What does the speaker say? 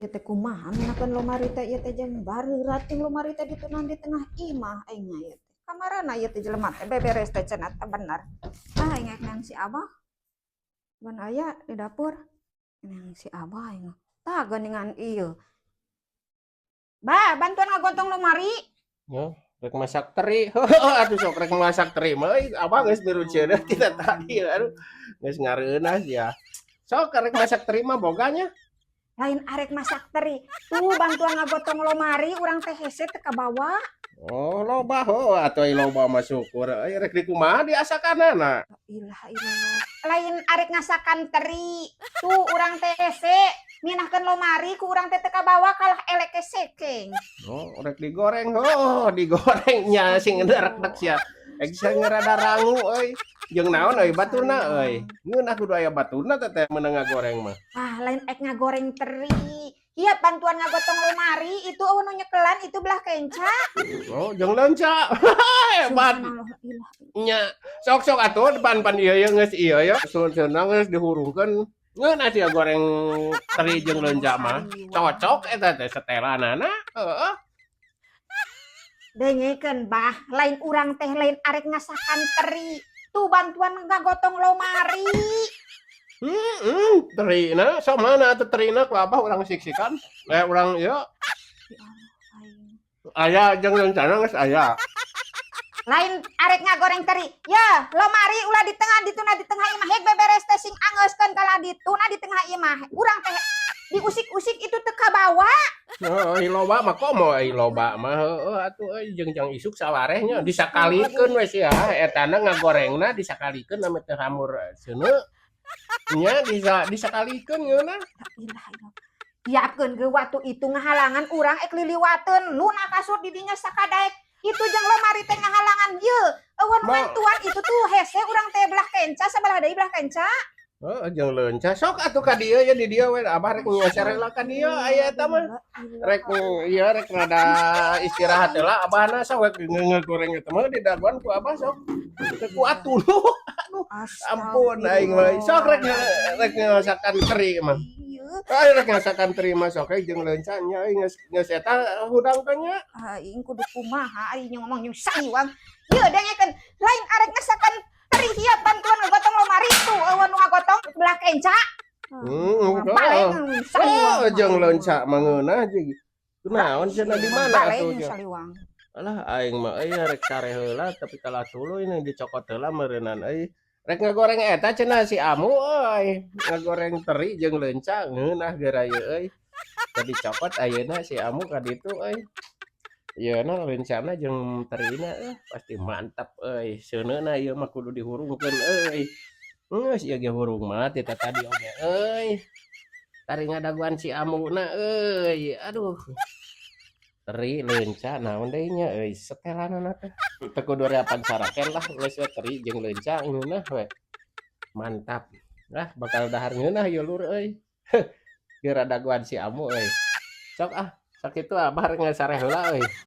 Ieu teh kumaha minakeun lomari teh, ieu teh jeung bareurat jeung lomari teh ditunan di tengah imah aing ieu teh. Kamarana ieu teh jelema teh beberes teh cenah teh bener. Ah, aing rek neang si Abah. Ban aya di dapur. Neang si Abah aing. Tah, geuningan ieu. Bah, bantuan ngagotong lomari. Ya, rek masak teri. Heueuh atuh, sok rek masak teri mah euy, Abah geus miruceuneuh tina tadi, aduh. Geus ngareunah sia. Sok rek masak teri mah boga nya. Lain arek masak teri. Tuh, bantuan ngagotong lomari, urang teh hese teu kabawa. Oh, loba heueuh atuh, ai loba mah syukur. Euy, rek di kumaha diasakanana? Ilah ilallah. Lain arek ngasakan teri. Tuh, urang teh hese minahkeun lomari, ku urang teh teu kabawa, kalah elek sekeng. Oh, rek digoreng. Oh, digoreng nya sing rekdek sia. Ek sing rada rangu euy. Jeung naon euy baturna euy? Ngeunah kudu aya baturna teh teh meunang ngagoreng mah. Ah, lain ek ngagoreng teri. Iya, bantuan ngagotong lomari itu, euweuh nu nyekelan itu belah kenca. Oh, jeung leunca. Hebat. Subhanallah, ilah. Nya, sok sok atuh pan-pan ieu ye geus ieu ye. Sulcuna geus dihurungkeun. Ngeunah sia goreng teri jeung leunca mah. Cocok eta teh setelanana. Heeh. Dengekeun, Bah, lain urang teh lain arek ngasakan teri. Tuh, bantuan ngagotong lomari. Heeh, terina sok mana atuh terina ku Abah urang siksikan. Eh, urang ieu Ya Allah, aing. Aya jeung leuncana geus aya. Lain arek ngagoreng teri. Ya, lomari ulah di tengah dituna di tengah imah. Hek beberes teh sing angeuskeun kalah dituna di tengah imah. Urang teh diusik-usik itu teu kabawa. Heeh, ai loba mah komo ai loba mah heueuh atuh euy, jeung jang isuk sawareh nya disakalikeun we sia etana ngagorengna disakalikeun ame teu hamur seuneu. Nya bisa disakalikeun ngeunah. La ilaha illallah. Siapkeun ge waktu itu ngahalangan urang ek liliwateun luna kasur di dinya sakadaek. Itu jeung lomari teh ngahalangan ye. Euweuh mantuan itu tuh, hese urang teh belah kenca, sabelah deui belah kenca. Heeh, jeung leunca sok atuh ka dieu ya, di dieu we Abah rek nyeser heula ka dieu aya eta mah. Rek ieu rek rada istirahat heula Abahna, sok we ngegoreng eta mah didagoan ku Abah, sok. Teu kuat tuluh. Aduh, ampun aing mah. Sok rek rek ngasakan teri mah. Iya. Ayo rek ngasakan teri mah sok we jeung leunca nya euy, geus geus eta hudang teh nya. Aing kudu kumaha aing ngomong jeung saliwang. Ieu dengekeun, lain arek ngasakan teri, hiap bantuan ngagotong lomari tuh, euweuh nu ngagotong belah kenca. Baleng saliwang. Oh, jeung leunca mah ngeunah jeung. Kunaon cenah, di mana atuh Baleng nya? Saliwang. Alah, aing mah euy rek sare heula tapi kalah tuluy nih dicokot heula meureunnan euy. Rek ngagoreng eta cenah si Amu euy, ngagoreng teri jeung leunca ngeunah geura ieu euy. Teu dicokot ayeuna si Amu ka ditu euy. Ieuna leuncana jeung terina pasti mantap euy. Seuneuna ieu mah kudu dihurungkeun euy. Geus ieu ge hurung mah ti tadi oge euy. Tari ngadaguan si Amuna euy. Aduh. Teri leunca naon deui nya euy setelanana teh. Teu kudu reapan saraken lah, geus we teri jeung leunca ngeunah we. Mantap. Lah, bakal dahar ngeunah ieu lur euy. Geura dagoan si Amu euy. Sok ah, sakitu Abah rek ngasare heula euy.